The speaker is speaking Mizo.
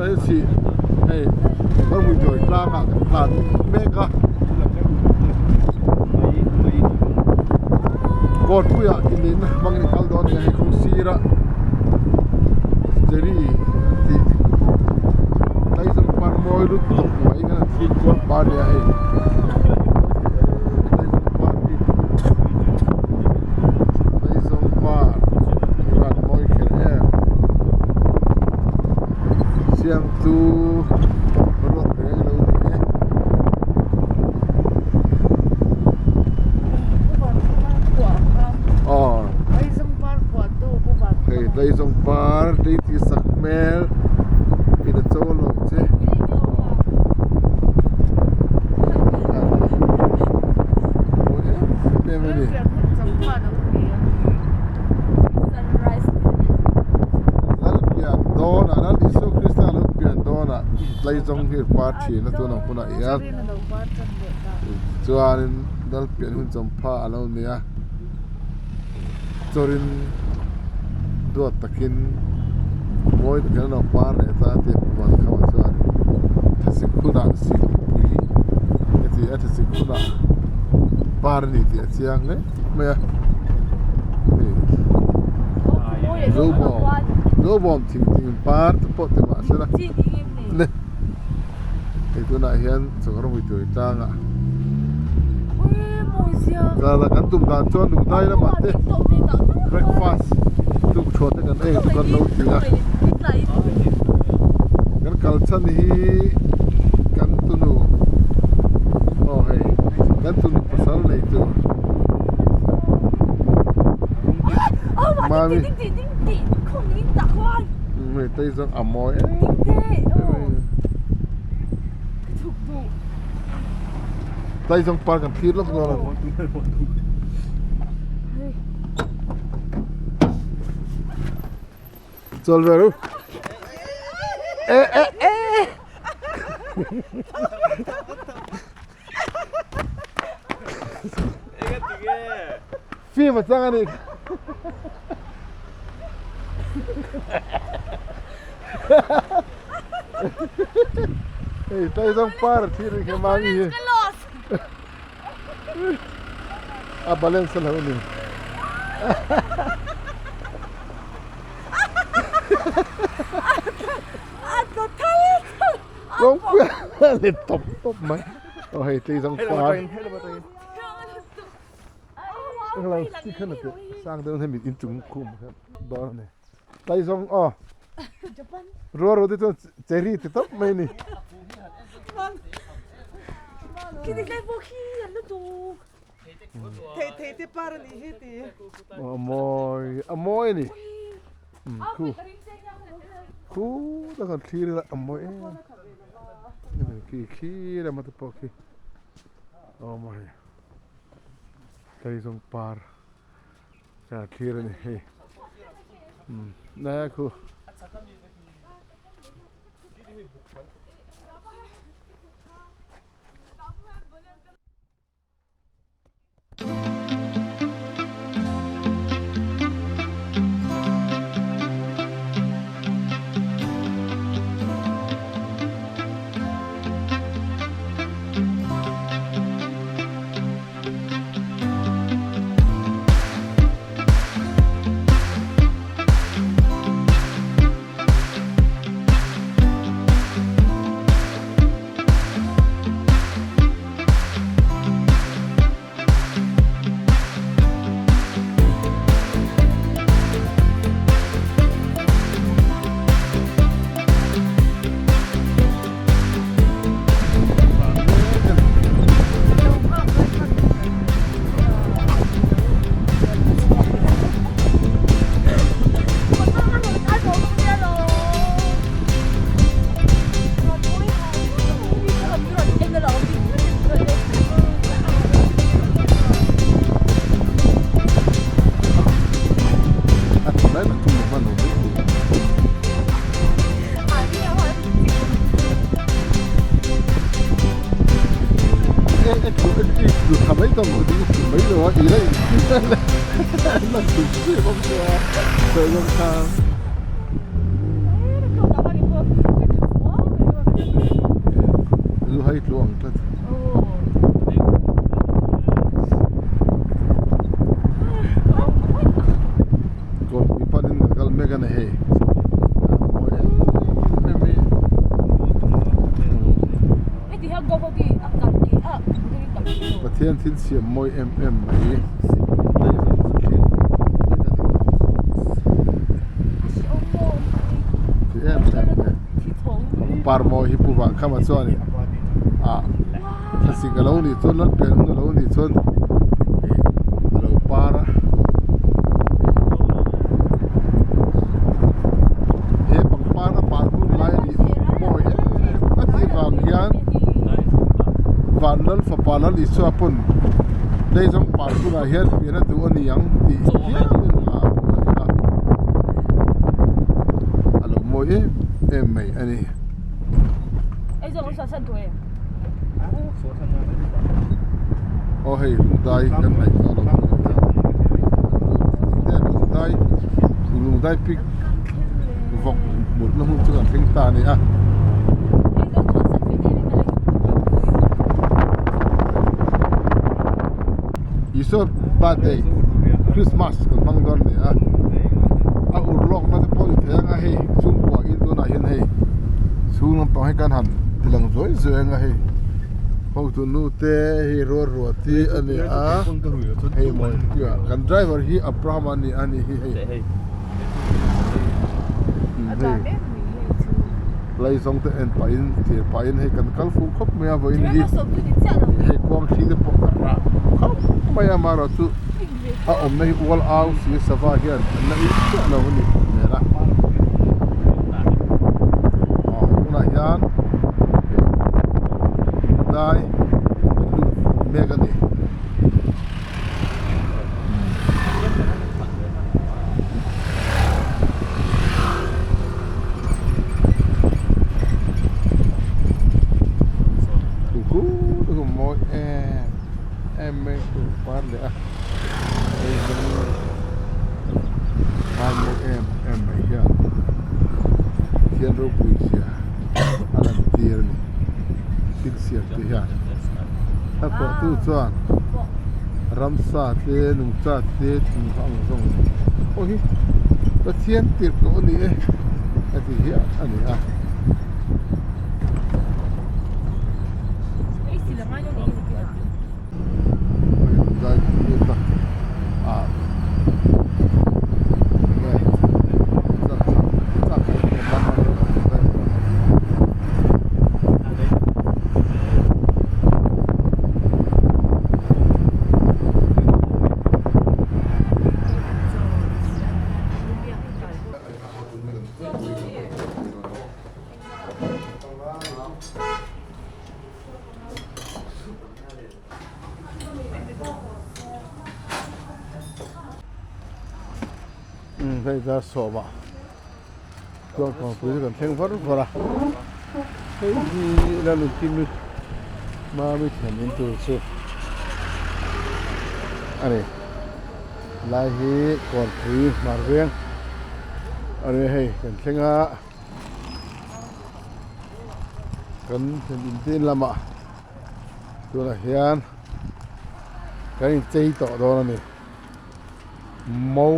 Tunah hian sih hei Ramhmuituai tlangah kan tlan mek a Kawrpuiah inneihna hmangin a kal dawn a ni a hei kawng sira cherry an tih tlaizawng par mawi lutuk mai hian an thil kual par a ni a hei tlaizawng par hi tlaizawng par van mawi kher em. Siamtu ruat reng lo ni e. Aw. Hei Tlaizawng par tleiti sak hmel in a cho lo che. Mawi em em a ni. Lal pian dawnah Lal Isua Krista lo pian dawnah Tlaizawng hi par thin a tunah hunah hian chuanin Lal pian hun chawmpha a lo ni a chawrin duat takin mawi takin an lo par leh ta a tih van khamah chuan thlasik hunah sikpui a ti a thlasik hunah par a ni tih a chiang hle mai a hei zobawm zobawm thing thing par te pawh ti mah sela le hei tunah hian chawngrawngpuitui tlangah kal a kan tum dan chuan lungdai lamah te breakfast tukṭhuah te kan ei chu kan lo ti a kan kal chhan hi kan tunu aw hei kan tunu pasal nei tur mami hei tei zawng a mawi em em tlai zawng par kan thlir lawk dawn a. Chawl ve ru. E e e. Film a chang a ni. Hei tlai zawng par a thlir kha mang hi. A balance a lo ni. Kawngpui a let tawp tawp mai. Aw hei tlei zawng par. Hello ti khan a teh sang deuh hemi inchung khum khan dawn a ni. Tlai zawng aw rua rua te chuan cherry ti tawp mai a ni. A mawi a mawi a ni khu khu ta kan thlir ila a mawi em em khi khi lama te pawh khi aw mawi tlai zawng par. Ka thlir a ni hei umm lai khu. Zu hai tlu ang tlat. Kawrpui panin kan kal mek a ni hei. Pathian thil siam mawi em em mai ti em em mai par mawi hi pu vang khama chuanin ah thlasik alo nih chuan lalpian hun alo nih chuan ih alo par a he pangpar a par hun lai a nih mawi em a tih vang hian van lal fapa lal Isua pawn Daizawng par hunah hian pian a duh a ni ang tih hialin hla a phuah a ni a ih a lo mawi em em mai a ni. Aw hei lungdai kan hnaih tawh lo lungdai lungdai pik vawk mutna hmun chu kan thleng ta a ni a. Isua birthday Christmas kan hmang dawn a ni a a ur lawkna te pawh ni thei ang a hei chhungkua in tunah hian hei chhung lampang hi kan han ti lang zuai zuai ang a hei hotu nu te hei ruat ruat hi a ni a hei mawi kan driver hi Abraham a ni a ni hi hei. Laizawng te en pahin thlir pahin hei kan kal fuh khawp mai a vawiin hi hei kuang hri te pawh a rah khawp mai a amaherawhchu a awmna hi ual au si sava hian an la ei chiah lo a ni hmel a aw tunah hian dai kan lut mek a ni. Mawi em em mai chu par leh a hei hi mawi em em mai hian Pathian ropui zia a lan tir a ni thil siam te hian a pawhtu chuan ramsa te nungcha te thing ang zawng pawh hi Pathian tirh tawh a ni e a ti hial a ni a. Umm hei dar sawmah chuan kawngpui chu kan thleng var var a hei hi Lalnunkim Mami thlen in tur chu a ni lai hi kawrpui hmar veng a ni hei kan thleng a. Kan thlen intin lamah tunah hian kan inchei tawh dawn a ni. Mo.